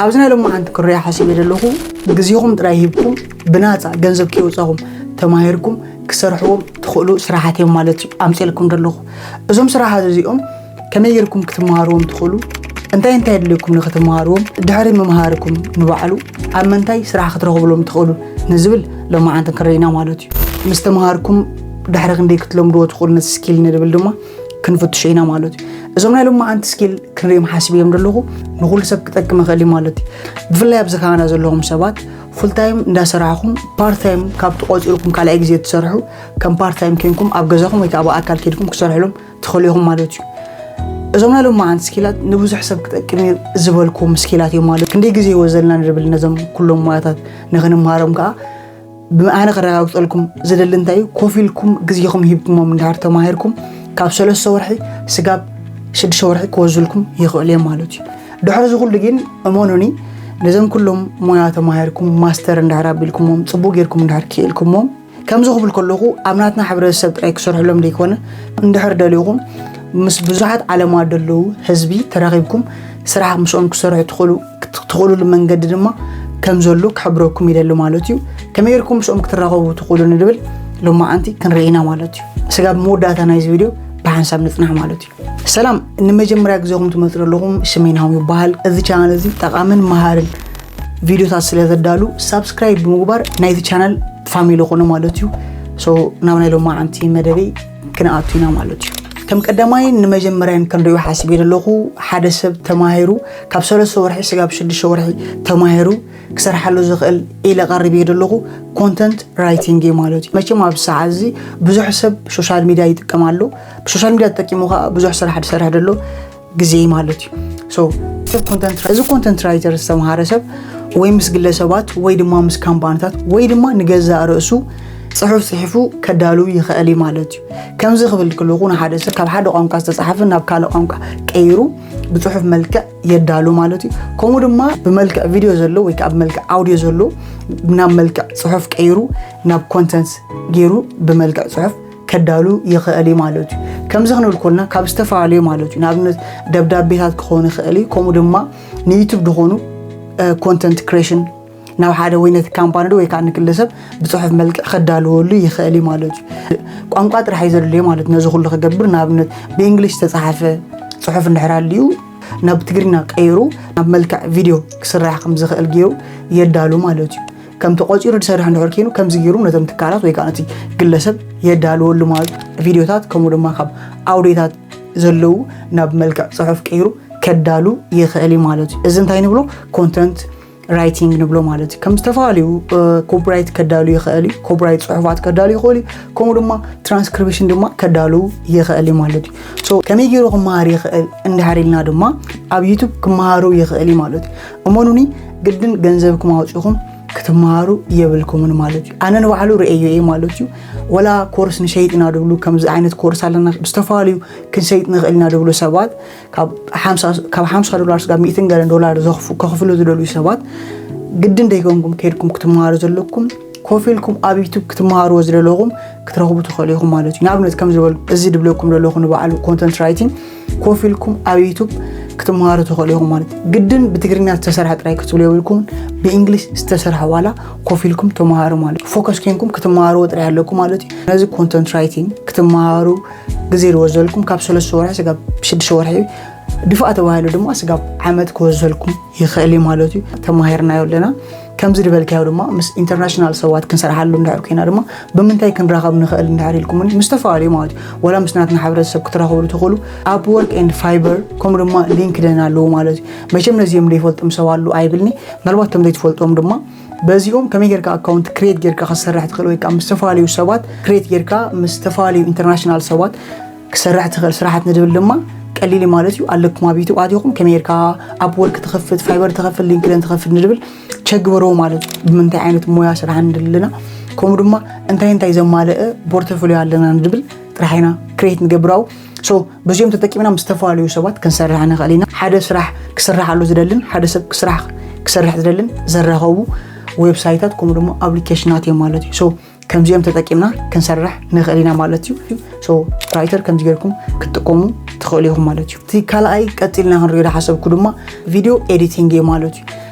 ኣብዚ ናይ ሎማዓንቲ ክሪኦ ሓሲበ ዘለኹ፣ ግዜኹም ጥራይ ሂብኩም ብናፃ ገንዘብ ከይወፃኹም ተማሂርኩም ክሰርሕዎም ትኽእሉ ስራሓት እዮም ማለት እዩ ኣምፅኤልኩም ዘለኹ። እዞም ስራሓት እዚኦም ከመይ ጌርኩም ክትመሃርዎም ትኽእሉ፣ እንታይ እንታይ የድልየኩም ንክትመሃርዎም፣ ድሕሪ ምምሃርኩም ንባዕሉ ኣብ ምንታይ ስራሕ ክትረኽብሎም ትኽእሉ ንዝብል ሎማዓንቲ ክንርኢ ኢና ማለት እዩ። ምስ ተምሃርኩም ድሕሪ ክንደይ ክትለምድዎ ትኽእሉ ነቲ ስኪል ንድብል ድማ ክንፍትሾ ኢና ማለት እዩ። እዞም ናይ ሎማዓንቲ ስኪል ክንሪኦም ሓሲበዮም ዘለኹ ንኹሉ ሰብ ክጠቅም ይኽእል እዩ ማለት እዩ። ብፍላይ ኣብዚ ከባና ዘለኹም ሰባት ፉል ታይም እንዳሰራሕኹም ፓርት ታይም ካብ ተቆፂርኩም ካልኣይ ግዜ ትሰርሑ ከም ፓርት ታይም ኮይንኩም ኣብ ገዛኹም ወይ ከዓ ብኣካል ከይድኩም ክሰርሕሎም ትኽእሉ ኢኹም ማለት እዩ። እዞም ናይ ሎማዓንቲ ስኪላት ንብዙሕ ሰብ ክጠቅም እዩ ዝበልኩም ስኪላት እዮም ማለት እዩ። ክንደይ ግዜ ይወዘልና ንብል ነዞም ኩሎም ሞያታት ንክንምሃሮም ከዓ ብኣነ ከረጋግፀልኩም ዝደሊ እንታይ እዩ፣ ኮፍ ኢልኩም ግዜኹም ሂብኩሞም እንድሕር ተማሂርኩም ካብ ሰለስተ ወርሒ ስጋብ ሽዱሽተ ወርሒ ክወዝልኩም ይኽእሉ እዮም ማለት እዩ። ድሕሪ እዚ ኩሉ ግን እመኑኒ፣ ነዞም ኩሎም ሞያ ተማሂርኩም ማስተር እንድሕር ኣቢልኩሞም፣ ፅቡቅ ጌርኩም እንድሕር ክኢልኩሞም፣ ከምዚ ክብል ከለኹ ኣብ ናትና ሕብረተሰብ ጥራይ ክሰርሕሎም ዘይኮነ፣ እንድሕር ደሊኹም ምስ ብዙሓት ዓለማት ዘለዉ ህዝቢ ተራኺብኩም ስራሕ ምስኦም ክሰርሑ ትኽእሉ ትኽእሉሉ መንገዲ ድማ ከም ዘሎ ክሕብረኩም ይደሊ ማለት እዩ። ከመይ ጌርኩም ምስኦም ክትራኸቡ ትኽእሉ ንድብል ሎማዓንቲ ክንርኢ ኢና ማለት እዩ። ስጋብ መወዳእታ ናይዚ ቪድዮ ብሓንሳብ ንጽናሕ ማለት እዩ። ሰላም፣ ንመጀመርያ ግዜኹም ትመጽኡ ዘለኹም ሽመይ ናሆም ይበሃል። እዚ ቻናል እዚ ጠቓምን መሃርን ቪድዮታት ስለ ዘዳሉ ሳብስክራይብ ብምግባር ናይቲ ቻናል ፋሚሊ ኾኑ ማለት እዩ። ሶ ናብ ናይ ሎማዓንቲ መደበይ ክንኣቱ ኢና ማለት እዩ። ከም ቀዳማይን ንመጀመርያን ክንሪኦ ሓሲበ ዘለኹ ሓደ ሰብ ተማሂሩ ካብ ሰለስተ ወርሒ ስጋብ ሽዱሽተ ወርሒ ተማሂሩ ክሰርሓሉ ዝኽእል ኢለ ቀሪበ ዘለኹ ኮንተንት ራይቲንግ እዩ ማለት እዩ። መቸም ኣብዚ ሰዓት እዚ ብዙሕ ሰብ ሶሻል ሚድያ ይጥቀም ኣሎ። ብሶሻል ሚድያ ተጠቂሙ ከዓ ብዙሕ ስራሕ ዝሰርሕ ዘሎ ግዜ ማለት እዩ። So ሰብ ኮንተንት እዚ ኮንተንት ራይተር ዝተምሃረ ሰብ ወይ ምስ ግለሰባት ወይ ድማ ምስ ካምፓኒታት ወይ ድማ ንገዛእ ርእሱ ጽሑፍ ጽሒፉ ከዳሉ ይኽእል እዩ ማለት እዩ። ከምዚ ክብል ከለኹ ንሓደ ሰብ ካብ ሓደ ቋንቋ ዝተጻሕፈ ናብ ካልእ ቋንቋ ቀይሩ ብጽሑፍ መልክዕ የዳሉ ማለት እዩ። ከምኡ ድማ ብመልክዕ ቪድዮ ዘሎ ወይ ከዓ ብመልክዕ ኣውዲዮ ዘሎ ናብ መልክዕ ጽሑፍ ቀይሩ ናብ ኮንተንት ገይሩ ብመልክዕ ጽሑፍ ከዳሉ ይኽእል እዩ ማለት እዩ። ከምዚ ክንብል ኮልና ካብ ዝተፈላለዩ ማለት እዩ፣ ንኣብነት ደብዳቤታት ክኾኑ ይኽእል እዩ። ከምኡ ድማ ንዩቱብ ዝኾኑ ኮንተንት ክሬሽን ናብ ሓደ ወይ ነቲ ካምፓኒ ዶ ወይ ከዓ ንግለሰብ ብፅሑፍ መልክዕ ከዳልወሉ ይኽእል እዩ ማለት እዩ። ቋንቋ ጥራሕ እዩ ዘድልዮ ማለት ነዚ ኩሉ ክገብር። ንኣብነት ብእንግሊሽ ዝተፃሓፈ ፅሑፍ እንድሕር ኣልዩ ናብ ትግርኛ ቀይሩ ናብ መልክዕ ቪድዮ ክስራሕ ከም ዝኽእል ገይሩ የዳሉ ማለት እዩ። ከም ተቆፂሩ ዝሰርሕ እንድሕር ኮይኑ ከምዚ ገይሩ ነቶም ትካላት ወይ ከዓ ነቲ ግለሰብ የዳልወሉ ማለት እዩ። ቪድዮታት ከምኡ ድማ ካብ ኣውዲዮታት ዘለዉ ናብ መልክዕ ፅሑፍ ቀይሩ ከዳሉ ይኽእል እዩ ማለት እዩ። እዚ እንታይ ንብሎ? ኮንተንት ራይቲንግ ንብሎ ማለት እዩ። ከም ዝተፈላለዩ ኮፒራይት ከዳሉ ይኽእል እዩ። ኮፒራይት ፅሑፋት ከዳሉ ይኽእል እዩ። ከምኡ ድማ ትራንስክሪፕሽን ድማ ከዳሉ ይኽእል እዩ ማለት እዩ። So ከመይ ገይሩ ክመሃር ይኽእል እንድሕር ኢልና ድማ ኣብ ዩቱብ ክመሃሩ ይኽእል እዩ ማለት እዩ። እመኑኒ፣ ግድን ገንዘብኩም ኣውፂኹም ክትመሃሩ የብልኩምን ማለት እዩ። ኣነ ንባዕሉ ርእየዮ እየ ማለት እዩ። ወላ ኮርስ ንሸይጥ ኢና ድብሉ፣ ከምዚ ዓይነት ኮርስ ኣለና፣ ብዝተፈላለዩ ክንሸይጥ ንኽእል ኢና ድብሉ ሰባት ካብ ሓምሳ ዶላር ስጋብ ሚእትን ገለን ዶላር ዘኽፉ- ከኽፍሉ ዝደልዩ ሰባት ግድን ደይኮንኩም ከይድኩም ክትመሃሩ ዘለኩም፣ ኮፍ ኢልኩም ኣብ ዩቱብ ክትመሃርዎ ዝደለኹም ክትረኽቡ ትኽእሉ ኢኹም ማለት እዩ። ንኣብነት ከም ዝበሉ እዚ ድብለኩም ዘለኹ ንባዕሉ ኮንተንት ራይቲንግ ኮፍ ኢልኩም ኣብ ዩቱብ ክትመሃሩ ትኽእሉ ኢኹም ማለት እዩ። ግድን ብትግርኛ ዝተሰርሐ ጥራይ ክትብሉ የብልኩምን፣ ብእንግሊሽ ዝተሰርሐ ዋላ ኮፍ ኢልኩም ተመሃሩ ማለት እዩ። ፎከስ ኮይንኩም ክትመሃርዎ ጥራይ ኣለኩም ማለት እዩ። ነዚ ኮንተንት ራይቲንግ ክትመሃሩ ግዜ ዝወዘልኩም ካብ ሰለስተ ወርሒ ስጋብ ሽዱሽተ ወርሒ እዩ። ድፋእ ተባሂሉ ድማ ስጋብ ዓመት ክወዘልኩም ይኽእል እዩ ማለት እዩ። ተማሂርናዮ ኣለና። ከምዚ ዝበልካዮ ድማ ምስ ኢንተርናሽናል ሰባት ክንሰርሓሉ እንድሕር ኮይና ድማ ብምንታይ ክንራኸብ ንኽእል እንድሕር ኢልኩምኒ ምስ ተፈላለዩ ማለት እዩ። ወላ ምስ ናትና ሕብረተሰብ ክትራኸብሉ ትኽእሉ። ኣፕ ወርክ ኤንድ ፋይበር ከምኡ ድማ ሊንክደን ኣለዉ ማለት እዩ። መቸም ነዚኦም ዘይፈልጦም ሰብ ኣሉ ኣይብልኒ። ምናልባት ከም ዘይትፈልጦም ድማ በዚኦም ከመይ ጌርካ ኣካውንት ክሬት ጌርካ ክትሰርሕ ትኽእል ወይ ከዓ ምስ ዝተፈላለዩ ሰባት ክሬት ጌርካ ምስ ዝተፈላለዩ ኢንተርናሽናል ሰባት ክሰርሕ ትኽእል ስራሓት ንድብል ድማ ቀሊል እዩ ማለት እዩ። ኣለኩም ኣብ ዩቱብ ኣቲኹም ከመይ ጌርካ ኣፕ ወርክ ትኸፍት፣ ፋይበር ትኸፍት፣ ሊንክደን ትኸፍት ንድብል ቸክ ግበርዎ ማለት እዩ። ብምንታይ ዓይነት ሞያ ስራሕ ንደሊ ኣለና ከምኡ ድማ እንታይ እንታይ ዘማለአ ፖርቶፎሊዮ ኣለና ንድብል ጥራሕ ኢና ክሬት ንገብራው። So በዚኦም ተጠቂምና ምስ ዝተፈላለዩ ሰባት ክንሰርሕ ንኽእል ኢና። ሓደ ስራሕ ክስራሕ ኣሎ ዝደልን ሓደ ሰብ ስራሕ ክሰርሕ ዝደልን ዘራኸቡ ዌብሳይታት ከምኡ ድማ ኣፕሊኬሽናት እዮም ማለት እዩ። So ከምዚኦም ተጠቂምና ክንሰርሕ ንኽእል ኢና ማለት እዩ። So ራይተር ከምዚ ጌርኩም ክትጥቀሙ ትኽእሉ ኢኹም ማለት እዩ። እቲ ካልኣይ ቀፂልና ክንሪኦ ዝሓሰብኩ ድማ ቪድዮ ኤዲቲንግ እዩ ማለት እዩ።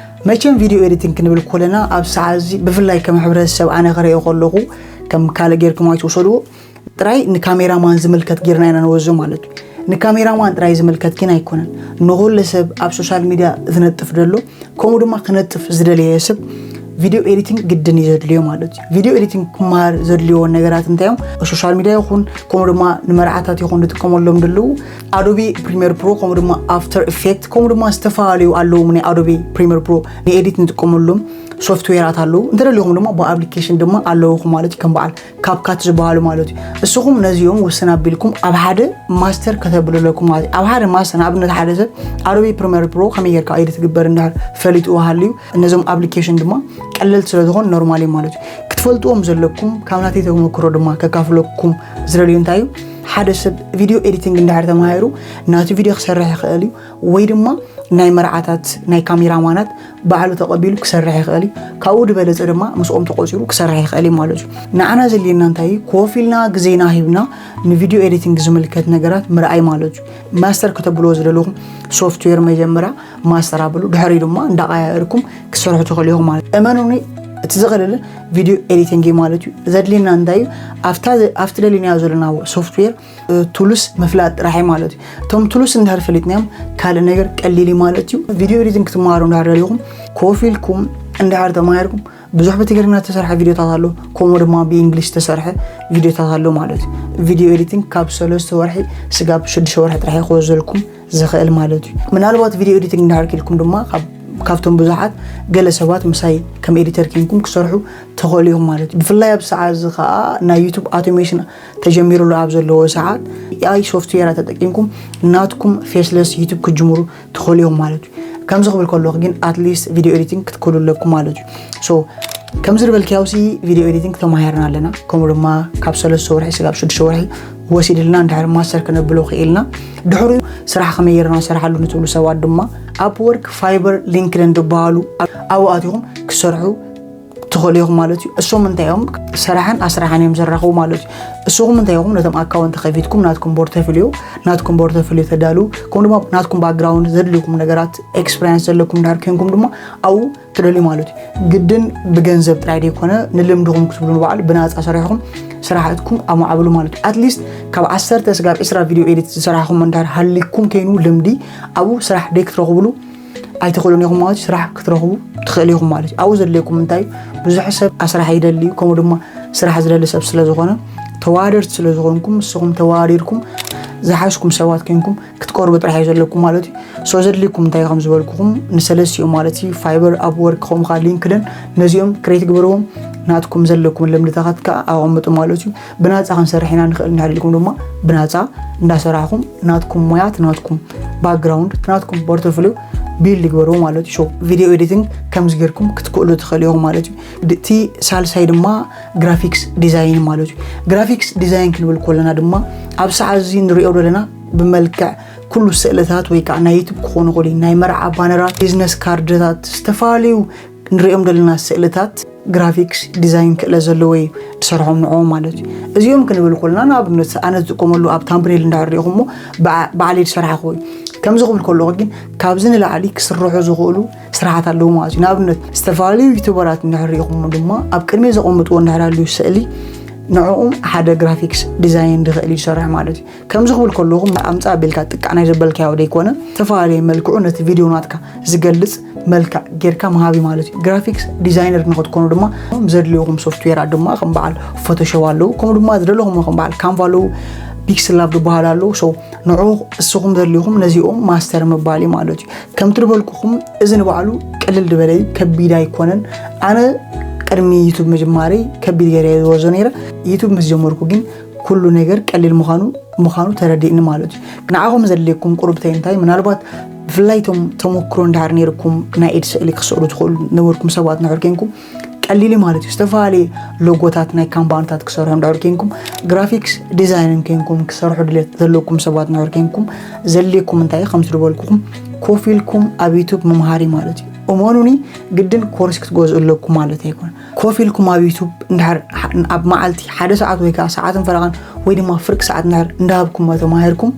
መቸም ቪድዮ ኤዲቲንግ ክንብል ኮለና ኣብ ሰዓት እዚ ብፍላይ ከም ሕብረተሰብ ኣነ ክርእዮ ከለኹ ከም ካልእ ጌርኩም ኣይትውሰድዎ። ጥራይ ንካሜራማን ዝምልከት ጌርና ኢና ንወዞ ማለት እዩ። ንካሜራማን ጥራይ ዝምልከት ግን ኣይኮነን። ንኹሉ ሰብ ኣብ ሶሻል ሚድያ ዝነጥፍ ደሎ ከምኡ ድማ ክነጥፍ ዝደለየ ሰብ ቪድዮ ኤዲቲንግ ግድን እዩ ዘድልዮ ማለት እዩ። ቪድዮ ኤዲቲንግ ክመሃር ዘድልዮ ነገራት እንታይ እዮም? ሶሻል ሚድያ ይኹን ከምኡ ድማ ንመርዓታት ይኹን ንጥቀመሎም ደለዉ ኣዶቢ ፕሪሚየር ፕሮ ከምኡ ድማ ኣፍተር ኢፌክት ከምኡ ድማ ዝተፈላለዩ ኣለዉ ናይ ኣዶቢ ፕሪሚየር ፕሮ ንኤዲት ንጥቀመሎም ሶፍትዌራት ኣለዉ። እንተደሊኹም ድማ ብኣፕሊኬሽን ድማ ኣለዉኹም ማለት እዩ። ከም በዓል ካፕካት ዝበሃሉ ማለት እዩ። እስኹም ነዚኦም ውስን ኣቢልኩም ኣብ ሓደ ማስተር ከተብሉ ኣለኩም ማለት እዩ። ኣብ ሓደ ማስተር ንኣብነት ሓደ ሰብ ኣዶቢ ፕሪሚየር ፕሮ ከመይ ጌርካ ኤዲት ትግበር እንድሕር ፈሊጡ ሃልዩ ነዞም ኣፕሊኬሽን ድማ ቀለልቲ ስለ ዝኾኑ ኖርማል እዩ ማለት እዩ። ክትፈልጥዎም ዘለኩም ካብ ናተይ ተመክሮ ድማ ከካፍለኩም ዝደልዩ እንታይ እዩ ሓደ ሰብ ቪድዮ ኤዲቲንግ እንድሕር ተማሂሩ ናቱ ቪድዮ ክሰርሕ ይኽእል እዩ ወይ ድማ ናይ መርዓታት ናይ ካሜራማናት ባዕሉ ተቐቢሉ ክሰርሕ ይኽእል እዩ። ካብኡ ዝበለፀ ድማ ምስኦም ተቆፂሩ ክሰርሕ ይኽእል እዩ ማለት እዩ። ንዓና ዘድልየና እንታይ እዩ? ኮፍ ኢልና ግዜና ሂብና ንቪድዮ ኤዲቲንግ ዝምልከት ነገራት ምርኣይ ማለት እዩ። ማስተር ከተብልዎ ዝደለኹም ሶፍትዌር መጀመርያ ማስተር ኣብሉ፣ ድሕሪ ድማ እንዳቀያየርኩም ክሰርሑ ትኽእሉ ኢኹም ማለት እዩ። እመኑኒ እቲ ዝቐለለ ቪድዮ ኤዲቲንግ እዩ ማለት እዩ። ዘድልየና እንታይ እዩ? ኣብታ ኣብቲ ደሊናዮ ዘለና ሶፍትዌር ቱልስ ምፍላጥ ጥራሕ እዩ ማለት እዩ። እቶም ቱልስ እንድሕር ፈሊጥናዮም ካልእ ነገር ቀሊል እዩ ማለት እዩ። ቪድዮ ኤዲቲንግ ክትመሃሩ እንድሕር ደሊኹም ኮፍ ኢልኩም እንድሕር ተማሂርኩም ብዙሕ ብትግርኛ ዝተሰርሐ ቪድዮታት ኣሎ፣ ከምኡ ድማ ብእንግሊሽ ዝተሰርሐ ቪድዮታት ኣሎ ማለት እዩ። ቪድዮ ኤዲቲንግ ካብ ሰለስተ ወርሒ ስጋብ ሽዱሽተ ወርሒ ጥራሕ እዩ ክወዘልኩም ዝኽእል ማለት እዩ። ምናልባት ቪድዮ ኤዲቲንግ እንድሕር ክኢልኩም ድማ ካብ ካብቶም ብዙሓት ገለ ሰባት ምሳይ ከም ኤዲተር ኬንኩም ክሰርሑ ትኽእሉ ኢኹም ማለት እዩ። ብፍላይ ኣብ ሰዓት እዚ ከዓ ናይ ዩቱብ ኣውቶሜሽን ተጀሚሩሉ ኣብ ዘለዎ ሰዓት ኤኣይ ሶፍትዌራት ተጠቂምኩም ናትኩም ፌስለስ ዩቱብ ክትጅምሩ ትኽእሉ ኢኹም ማለት እዩ። ከምዚ ክብል ከለኹ ግን ኣትሊስት ቪድዮ ኤዲቲንግ ክትክእሉ ኣለኩም ማለት እዩ። ሶ ከምዚ ዝበልክያውሲ ቪድዮ ኤዲቲንግ ተማሂርና ኣለና። ከምኡ ድማ ካብ ሰለስተ ወርሒ ስጋብ ሽዱሽተ ወርሒ ወሲድልና እንድሕር ማስተር ክነብሎ ክኢልና ድሕሪኡ ስራሕ ከመይ ጌርና ንሰርሓሉ ንትብሉ ሰባት ድማ ኣፕወርክ፣ ፋይበር፣ ሊንክድን ዝበሃሉ ኣብኡ ኣቲኹም ክሰርሑ ትኽእሉ ኢኹም ማለት እዩ። እሶም እንታይ እዮም ስራሕን ኣስራሕን እዮም ዘራኽቡ ማለት እዩ። እስኹም እንታይ ኢኹም ነቶም ኣካውንት ከፊትኩም ናትኩም ፖርተፍልዮ ናትኩም ፖርተፍልዮ ተዳሉ ከምኡ ድማ ናትኩም ባክግራውንድ ዘድልዩኩም ነገራት ኤክስፐሪንስ ዘለኩም ድሕር ኮንኩም ድማ ኣብኡ ትደልዩ ማለት እዩ። ግድን ብገንዘብ ጥራይ ዘይኮነ ንልምድኹም ክትብሉ ንባዕሉ ብናፃ ሰሪሕኩም ስራሕትኩም ኣማዕብሉ ማለት እዩ። ኣትሊስት ካብ ዓሰርተ ስጋብ ዕስራ ቪድዮ ኤዲት ዝሰራሕኩም እንድሕር ሃሊኩም ከይኑ ልምዲ ኣብኡ ስራሕ ደይ ክትረኽብሉ ኣይትኽእሉን ኢኹም ማለት እዩ። ስራሕ ክትረኽቡ ትኽእሉ ኢኹም ማለት እዩ። ኣብኡ ዘድልየኩም እንታይ እዩ? ብዙሕ ሰብ ኣስራሕ ይደሊ እዩ። ከምኡ ድማ ስራሕ ዝደሊ ሰብ ስለ ዝኾነ ተዋደርቲ ስለ ዝኾንኩም ንስኹም ተዋዲርኩም ዝሓዝኩም ሰባት ኮንኩም ክትቀርቡ ጥራሕ እዩ ዘለኩም ማለት እዩ። ሶ ዘድልየኩም እንታይ ከም ዝበልኩኹም ንሰለስቲኦም ማለት እዩ ፋይበር፣ ኣፕወርክ ከምኡ ከዓ ሊንክድን ነዚኦም ክሬት ግበርዎም። ናትኩም ዘለኩም ልምድታት ከዓ ኣቐምጡ ማለት እዩ። ብናፃ ክንሰርሕ ኢና ንኽእል እንድሕር ኢልኩም ድማ ብናፃ እንዳሰራሕኩም ናትኩም ሞያ ናትኩም ባክግራውንድ ናትኩም ፖርቶፎሊዮ ቢልድ ግበርዎ ማለት እዩ። ቪድዮ ኤዲቲንግ ከምዚ ጌርኩም ክትክእሉ ትኽእሉ ኢኹም ማለት እዩ። እቲ ሳልሳይ ድማ ግራፊክስ ዲዛይን ማለት እዩ። ግራፊክስ ዲዛይን ክንብል ከለና ድማ ኣብ ሰዓት እዚ ንሪኦ ዘለና ብመልክዕ ኩሉ ስእልታት ወይ ከዓ ናይ ዩቱብ ክኾኑ ይኽእሉ ናይ መርዓ ባነራት ቢዝነስ ካርድታት ዝተፈላለዩ ንሪኦም ዘለና ስእልታት ግራፊክስ ዲዛይን ክእለት ዘለዎ እዩ ዝሰርሖም ንዕኦም ማለት እዩ። እዚኦም ክንብል ከለና ንኣብነት ኣነ ዝጥቀመሉ ኣብ ታምብኔል እንዳሪኢኹሞ ባዕለይ ዝሰራሕኹ እዩ። ከምዚ ክብል ከለኹ ግን ካብዚ ንላዕሊ ክስርሑ ዝኽእሉ ስራሓት ኣለዉ ማለት እዩ። ንኣብነት ዝተፈላለዩ ዩቱበራት እንዳሪኢኹሞ ድማ ኣብ ቅድሚ ዘቐምጥዎ እንዳሃለዩ ስእሊ ንዕኦም ሓደ ግራፊክስ ዲዛይን ዝኽእል እዩ ዝሰርሕ ማለት እዩ። ከምዚ ክብል ከለኹ ኣምፃ ኣቢልካ ጥቃዕ ናይ ዘበልካዮ ደይኮነ ዝተፈላለየ መልክዑ ነቲ ቪድዮ ናትካ ዝገልፅ መልክዕ ጌርካ ምሃብ እዩ ማለት እዩ። ግራፊክስ ዲዛይነር ንክትኮኑ ድማ ዘድልዩኹም ሶፍትዌራት ድማ ከም በዓል ፎቶሾፕ ኣለዉ ከምኡ ድማ ዝደለኹም ከም በዓል ካንቫ ኣለዉ ፒክስል ላብ ዝበሃል ኣለዉ። ንዑ እስኹም ዘድልዩኹም ነዚኦም ማስተር ምባል እዩ ማለት እዩ። ከምቲ ዝበልኩኹም እዚ ንባዕሉ ቅልል ዝበለ እዩ፣ ከቢድ ኣይኮነን። ኣነ ቅድሚ ዩቱብ ምጅማረይ ከቢድ ገይረ ዝወዞ ነይረ። ዩቱብ ምስ ጀመርኩ ግን ኩሉ ነገር ቀሊል ምዃኑ ምዃኑ ተረዲእኒ ማለት እዩ። ንዓኹም ዘድልየኩም ቁርብተይ እንታይ ምናልባት ብፍላይ ቶም ተመክሮ እንዳር ነይርኩም ናይ ኢድ ስእሊ ክስእሉ ትኽእሉ ነበርኩም ሰባት ንሕር ኮንኩም ቀሊል ማለት እዩ። ዝተፈላለዩ ሎጎታት ናይ ካምፓኒታት ክሰርሑ እንድሕር ኮንኩም ግራፊክስ ዲዛይንን ኮንኩም ክሰርሑ ድሌት ዘለኩም ሰባት ንሕር ኮንኩም ዘድልየኩም እንታይ ከም ዝበልኩኹም ኮፍ ኢልኩም ኣብ ዩቱብ ምምሃር እዩ ማለት እዩ። እመኑኒ ግድን ኮርስ ክትገዝኡ ኣለኩም ማለት ኣይኮነ። ኮፍ ኢልኩም ኣብ ዩቱብ እንድሕር ኣብ መዓልቲ ሓደ ሰዓት ወይ ከዓ ሰዓትን ፈረቓን ወይ ድማ ፍርቂ ሰዓት እንድሕር እንዳሃብኩም ተማሂርኩም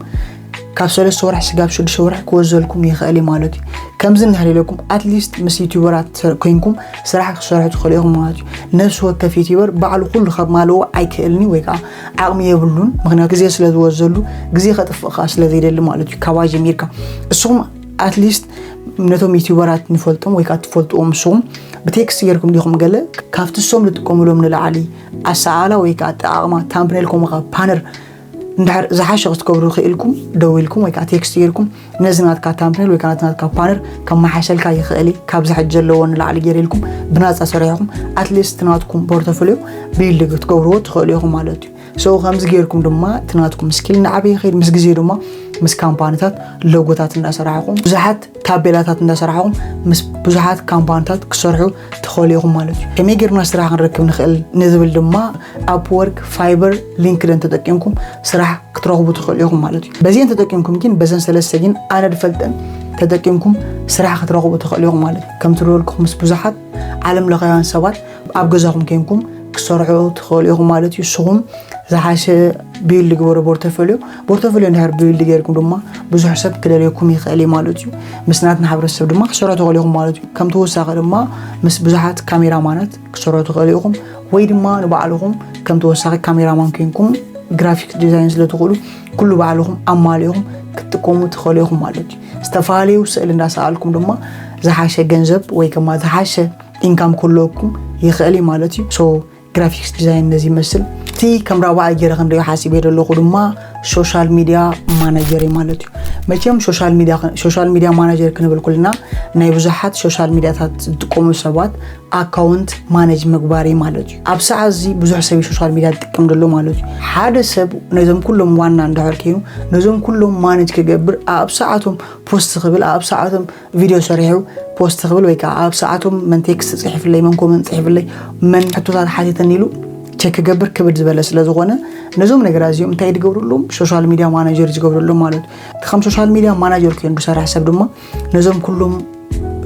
ካብ ሰለስተ ወርሒ ስጋብ ሽዱሽተ ወርሒ ክወዘልኩም ይኽእል እዩ ማለት እዩ። ከምዚ እንድሕር ኢለኩም ኣትሊስት ምስ ዩቲዩበራት ኮይንኩም ስራሕ ክሰርሑ ትኽእሉ ኢኹም ማለት እዩ። ነፍሲ ወከፍ ዩቲዩበር ባዕሉ ኩሉ ከማልዎ ኣይክእልን እዩ ወይ ከዓ ዓቕሚ የብሉን። ምክንያቱ ግዜ ስለ ዝወዘሉ፣ ግዜ ከጥፍእ ከዓ ስለ ዘይደሊ ማለት እዩ። ካባ ጀሚርካ እስኹም ኣትሊስት ነቶም ዩቲዩበራት ንፈልጦም ወይ ከዓ ትፈልጥዎም እስኹም ብቴክስት ጌርኩም ዲኹም ገለ ካብቲ እሶም ዝጥቀሙሎም ንላዕሊ ኣሰኣላ ወይ ከዓ ኣጠቓቕማ ታምፕኔል ከምኡ ከዓ ፓነር እንድሕር ዝሓሸ ክትገብሩ ክኢልኩም ደዊልኩም ወይ ከዓ ቴክስት ጌርኩም ነዚ ናትካ ታምፕኔል ወይ ከዓ ነቲ ናትካ ፓነር ከመሓሸልካ ይኽእል እዩ፣ ካብዚ ሕጂ ዘለዎ ንላዕሊ ገይረ ኢልኩም ብናፃ ሰሪሕኩም ኣትሊስት ናትኩም ፖርቶፎሊዮ ቢልድ ክትገብርዎ ትኽእሉ ኢኹም ማለት እዩ። ሶ ከምዚ ጌርኩም ድማ እቲ ናትኩም ስኪል እናዓበየ ይኸይድ። ምስ ግዜ ድማ ምስ ካምፓኒታት ሎጎታት እንዳሰራሕኹም ብዙሓት ታቤላታት እንዳሰራሕኹም ምስ ብዙሓት ካምፓኒታት ክሰርሑ ትኽእሉ ኢኹም ማለት እዩ። ከመይ ጌርና ስራሕ ክንረክብ ንኽእል ንዝብል ድማ ኣፕወርክ፣ ፋይበር፣ ሊንክደን ተጠቂምኩም ስራሕ ክትረኽቡ ትኽእሉ ኢኹም ማለት እዩ። በዚአን ተጠቂምኩም ግን በዘን ሰለስተ ግን ኣነ ድፈልጠን ተጠቂምኩም ስራሕ ክትረኽቡ ትኽእሉ ኢኹም ማለት እዩ። ከምቲ ዝበልኩኹም ምስ ብዙሓት ዓለም ለኻውያን ሰባት ኣብ ገዛኹም ኮይንኩም ክሰርሑ ትኽእሉ ኢኹም ማለት እዩ። ንስኹም ዝሓሸ ቢልድ ግበሩ ፖርቶፎሊዮ። ፖርቶፎሊዮ እንድሕር ቢልድ ጌርኩም ድማ ብዙሕ ሰብ ክደልየኩም ይኽእል እዩ ማለት እዩ። ምስ ናትና ሕብረተሰብ ድማ ክሰርሑ ትኽእሉ ኢኹም ማለት እዩ። ከም ተወሳኺ ድማ ምስ ብዙሓት ካሜራማናት ክሰርሑ ትኽእሉ ኢኹም፣ ወይ ድማ ንባዕልኹም ከም ተወሳኺ ካሜራማን ኮይንኩም ግራፊክስ ዲዛይን ስለ ትኽእሉ ኩሉ ባዕልኹም ኣማሊኹም ክትጥቀሙ ትኽእሉ ኢኹም ማለት እዩ። ዝተፈላለዩ ስእሊ እንዳሰኣልኩም ድማ ዝሓሸ ገንዘብ ወይ ከማ ዝሓሸ ኢንካም ክህልወኩም ይኽእል እዩ ማለት እዩ። ሶ ግራፊክስ ዲዛይን ነዚ ይመስል። እቲ ከም ራብዓይ ገይረ ክንሪኦ ሓሲበ ዘለኹ ድማ ሶሻል ሚድያ ማናጀር እዩ ማለት እዩ። መቸም ሶሻል ሚድያ ሶሻል ሚድያ ማናጀር ክንብል ኩልና ናይ ብዙሓት ሶሻል ሚድያታት ዝጥቀሙ ሰባት ኣካውንት ማነጅ ምግባር እዩ ማለት እዩ። ኣብ ሰዓት እዚ ብዙሕ ሰብ ሶሻል ሚድያ ዝጥቀም ዘሎ ማለት እዩ። ሓደ ሰብ ነዞም ኩሎም ዋና እንድሕር ኮይኑ ነዞም ኩሎም ማነጅ ክገብር ኣብ ሰዓቶም ፖስት ክብል ኣብ ሰዓቶም ቪድዮ ሰሪሑ ፖስት ክብል ወይ ከዓ ኣብ ሰዓቶም መን ቴክስት ጽሒፍለይ መን ኮመንት ጽሒፍለይ መን ሕቶታት ሓቲተኒ ኢሉ ቸክ ክገብር ክብድ ዝበለ ስለ ዝኾነ ነዞም ነገራት እዚኦም እንታይ ዝገብሩ ኣለዎም? ሶሻል ሚድያ ማናጀር ዝገብሩ ኣለዎም ማለት እዩ። እቲ ከም ሶሻል ሚድያ ማናጀር ኮይኑ ዝሰርሕ ሰብ ድማ ነዞም ኩሎም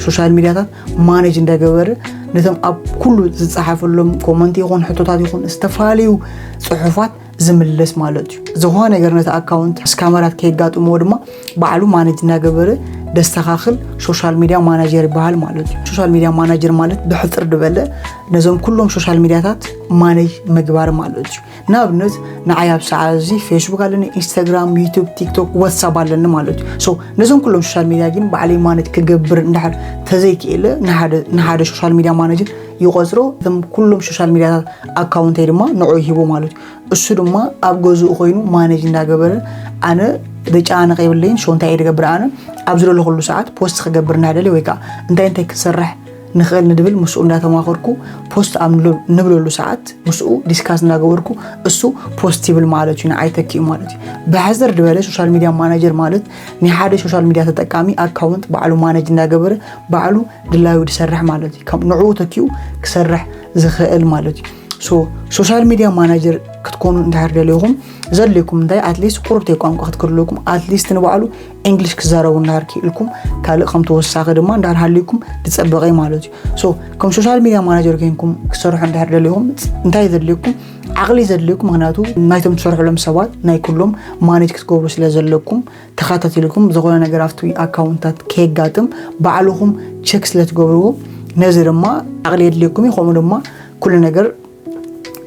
ሶሻል ሚድያታት ማነጅ እንዳገበረ ነቶም ኣብ ኩሉ ዝፀሓፈሎም ኮመንት ይኹን ሕቶታት ይኹን ዝተፈላለዩ ፅሑፋት ዝምልስ ማለት እዩ። ዝኾነ ነገር ነቲ ኣካውንት ስካመራት ከየጋጥምዎ ድማ ባዕሉ ማነጅ እናገበረ ደስተኻኽል ሶሻል ሚድያ ማናጀር ይበሃል ማለት እዩ። ሶሻል ሚድያ ማናጀር ማለት ብሕፅር ዝበለ ነዞም ኩሎም ሶሻል ሚድያታት ማነጅ ምግባር ማለት እዩ። ንኣብነት ንዓይ ኣብ ሰዓት እዚ ፌስቡክ ኣለኒ፣ ኢንስታግራም፣ ዩቱብ፣ ቲክቶክ፣ ዋትሳፕ ኣለኒ ማለት እዩ። ሶ ነዞም ኩሎም ሶሻል ሚድያ ግን ባዕለይ ማነጅ ክገብር እንድሕር ተዘይክእለ ንሓደ ንሓደ ሶሻል ሚድያ ማናጀር ይቆፅሮ። እዞም ኩሎም ሶሻል ሚድያታት ኣካውንተይ ድማ ንዑ ይሂቦ ማለት እዩ። እሱ ድማ ኣብ ገዝኡ ኮይኑ ማነጅ እንዳገበረ ኣነ ዘጨናነቀ የብለይን። ሶ እንታይ እየ ዝገብር ኣነ ኣብ ዝደለኹሉ ሰዓት ፖስት ክገብር እናደለ ወይ ከዓ እንታይ እንታይ ክንሰርሕ ንኽእል ንድብል ምስኡ እንዳተማኸርኩ ፖስት ኣብ ንብለሉ ሰዓት ምስኡ ዲስካስ እናገበርኩ እሱ ፖስት ይብል ማለት እዩ። ንዓይ ተኪኡ ማለት እዩ። ብሕፅር ዝበለ ሶሻል ሚድያ ማናጀር ማለት ናይ ሓደ ሶሻል ሚድያ ተጠቃሚ ኣካውንት ባዕሉ ማነጅ እናገበረ ባዕሉ ድላዩ ዝሰርሕ ማለት እዩ። ከም ንዕኡ ተኪኡ ክሰርሕ ዝኽእል ማለት እዩ። ሶ ሶሻል ሚድያ ማናጀር ክትኮኑ እንድሕር ደሊኹም ዘድልየኩም እንታይ ኣትሊስት ቁሩብ ተይ ቋንቋ ክትክእሉ ኣለኩም። ኣትሊስት ንባዕሉ እንግሊሽ ክዛረቡ እንድሕር ክኢልኩም ካልእ ከም ተወሳኺ ድማ እንድሕር ሃልይኩም ዝፀበቐ እዩ ማለት እዩ። ሶ ከም ሶሻል ሚድያ ማናጀር ኮይንኩም ክሰርሑ እንድሕር ደሊኹም እንታይ ዘድልየኩም? ዓቕሊ ዘድልየኩም። ምክንያቱ ናይቶም ትሰርሕሎም ሰባት ናይ ኩሎም ማኔጅ ክትገብሩ ስለ ዘለኩም ተኸታቲልኩም ዝኾነ ነገር ኣብቲ ኣካውንታት ከየጋጥም ባዕልኹም ቸክ ስለ ትገብርዎ ነዚ ድማ ዓቕሊ የድልየኩም እዩ። ከምኡ ድማ ኩሉ ነገር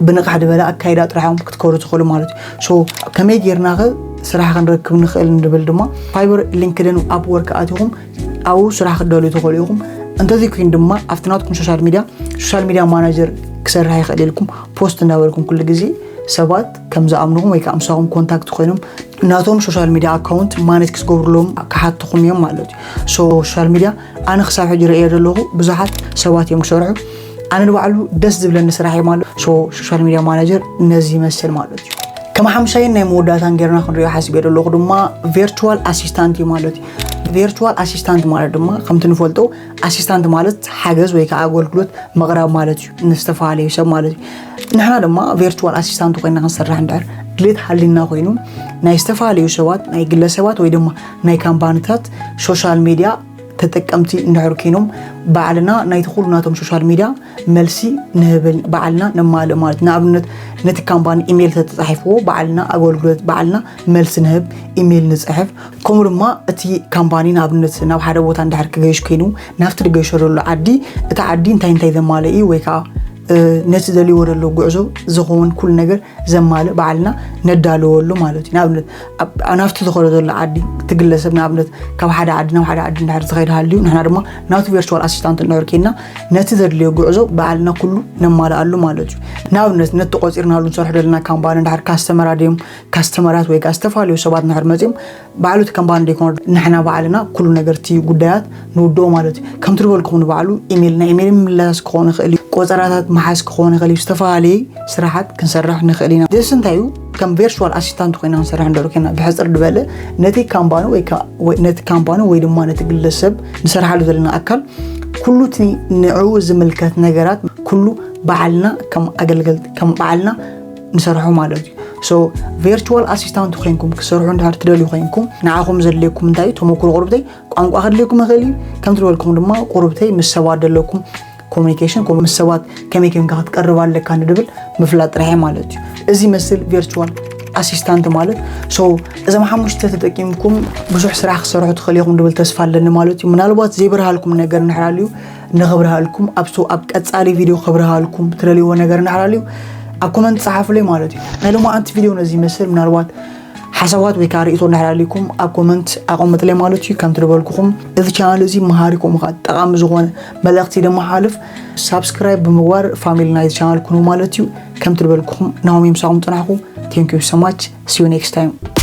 ብንቕሕ ዝበለ ኣካይዳ ጥራሕ እዮም ክትከዱ ትኽእሉ ማለት እዩ። ሶ ከመይ ጌርና ኸ ስራሕ ክንረክብ ንኽእል ንብል ድማ ፋይበር፣ ሊንክድን፣ ኣፕወርክ ኣቲኹም ኣብኡ ስራሕ ክትደልዩ ትኽእሉ ኢኹም። እንተዘይኮይኑ ድማ ኣብቲ ናትኩም ሶሻል ሚድያ ሶሻል ሚድያ ማናጀር ክሰርሕ ይኽእል ኢልኩም ፖስት እንዳበልኩም ኩሉ ግዜ ሰባት ከም ዝኣምኑኹም ወይ ከዓ ምሳኹም ኮንታክት ኮይኖም ናቶም ሶሻል ሚድያ ኣካውንት ማኔጅ ክትገብሩሎም ክሓትኹም እዮም ማለት እዩ። ሶ ሶሻል ሚድያ ኣነ ክሳብ ሕጂ ርእየ ዘለኹ ብዙሓት ሰባት እዮም ክሰርሑ። ኣነ ንባዕሉ ደስ ዝብለኒ ስራሕ እዩ ማለት። ሶ ሶሻል ሚድያ ማናጀር ነዚ ይመስል ማለት እዩ። ከም ሓምሻይን ናይ መወዳእታን ጌርና ክንሪኦ ሓሲበ ዘለኹ ድማ ቨርቹዋል ኣሲስታንት እዩ ማለት እዩ። ቨርቹዋል ኣሲስታንት ማለት ድማ ከምቲ ንፈልጦ ኣሲስታንት ማለት ሓገዝ ወይ ከዓ ኣገልግሎት ምቕራብ ማለት እዩ ንዝተፈላለዩ ሰብ ማለት እዩ። ንሕና ድማ ቨርቹዋል ኣሲስታንት ኮይና ክንሰርሕ እንድሕር ድሌት ሃሊና ኮይኑ ናይ ዝተፈላለዩ ሰባት ናይ ግለሰባት ወይ ድማ ናይ ካምፓኒታት ሶሻል ሚድያ ተጠቀምቲ እንድሕር ኮይኖም ባዕልና ናይቲ ኩሉ ናቶም ሶሻል ሚድያ መልሲ ንህብን ባዕልና ነማልእ ማለት እዩ። ንኣብነት ነቲ ካምፓኒ ኢሜይል ተተፃሒፍዎ ባዕልና ኣገልግሎት ባዕልና መልሲ ንህብ ኢሜይል ንፅሕፍ። ከምኡ ድማ እቲ ካምፓኒ ንኣብነት ናብ ሓደ ቦታ እንድሕር ክገይሽ ኮይኑ ናብቲ ዝገይሾ ዘሎ ዓዲ እቲ ዓዲ እንታይ እንታይ ዘማልእ እዩ ወይ ከዓ ነቲ ዘልዎ ዘሎ ጉዕዞ ዝኸውን ኩሉ ነገር ዘማልእ ባዕልና ነዳልወሉ ማለት እዩ። ንኣብነት ናብቲ ዝኾነ ዘሎ ዓዲ እቲ ግለሰብ ንኣብነት ካብ ሓደ ዓዲ ናብ ሓደ ዓዲ እንድሕር ዝኸይድ ሃልዩ ንሕና ድማ ናቱ ቨርቹዋል ኣሲስታንት እንድሕር ኮይንና ነቲ ዘድልዮ ጉዕዞ ባዕልና ኩሉ ነማልኣሉ ማለት እዩ። ንኣብነት ነቲ ቆፂርናሉ ንሰርሖ ዘለና ካምፓኒ እንድሕር ካስተመራ ድዮም ካስተመራት ወይ ከዓ ዝተፈላለዩ ሰባት እንድሕር መፅዮም ባዕሉ እቲ ካምፓኒ ደይኮነ ንሕና ባዕልና ኩሉ ነገር እቲ ጉዳያት ንውድኦ ማለት እዩ። ከምቲ ዝበልኩም ንባዕሉ ኢሜይል ናይ ኢሜይል ምምላስ ክኾን ይኽእል እዩ፣ ቆፀራታት ምሓዝ ክኾን ይኽእል እዩ፣ ዝተፈላለየ ስራሓት ክንሰርሕ ንኽእል ኢና። ደስ እንታይ እዩ ከም ቨርቹዋል ኣሲስታንት ኮይና ክንሰርሕ እንደር ኮይና ብሕፅር ዝበለ ነቲ ካምፓኒ ወይ ከዓ- ወይ- ነቲ ካምፓኒ ወይ ድማ ነቲ ግለሰብ ንሰርሓሉ ዘለና ኣካል ኩሉ እቲ ንዕኡ ዝምልከት ነገራት ኩሉ ባዕልና ከም ኣገልገልቲ ከም ባዕልና ንሰርሖ ማለት እዩ። ሶ ቨርቹዋል ኣሲስታንት ኮይንኩም ክሰርሑ እንድሕር ትደልዩ ኮይንኩም ንዓኹም ዘድልየኩም እንታይ እዩ? ተመክሮ ቁርብተይ ቋንቋ ከድልየኩም ይኽእል እዩ። ከምቲ ዝበልኩም ድማ ቁርብተይ ምስ ሰባት ዘለኩም ኮሚኒኬሽን ምስ ሰባት ከመይ ኮይንካ ክትቀርብ ኣለካ ንድብል ምፍላጥ ጥራሕ ማለት እዩ። እዚ መስል ቨርቹዋል ኣሲስታንት ማለት ሶ እዞም ሓሙሽተ ተጠቂምኩም ብዙሕ ስራሕ ክሰርሑ ትኽእል ኢኹም ድብል ተስፋ ኣለኒ ማለት እዩ። ምናልባት ዘይብርሃልኩም ነገር እንድሕር ኣልዩ ንኽብርሃልኩም ኣብ ሶ ኣብ ቀፃሊ ቪድዮ ክብርሃልኩም ትደልይዎ ነገር እንድሕር ኣልዩ ኣብ ኮመንት ፀሓፉለይ ማለት እዩ። ናይ ሎማዓንቲ ቪድዮ ነዚ ይመስል። ምናልባት ሓሳባት ወይ ከዓ ርእቶ እንድሕር ኣልይኩም ኣብ ኮመንት ኣቐምጥለይ ማለት እዩ። ከምቲ ዝበልኩኹም እዚ ቻናል እዚ መሃሪ ከምኡ ከዓ ጠቓሚ ዝኾነ መልእኽቲ ደመሓልፍ ሳብስክራይብ ብምግባር ፋሚሊ ናይዚ ቻናል ኩኑ ማለት እዩ። ከምቲ ዝበልኩኹም ናሆም ምሳኹም ፅናሕኩ። Thank you so much. See you next time.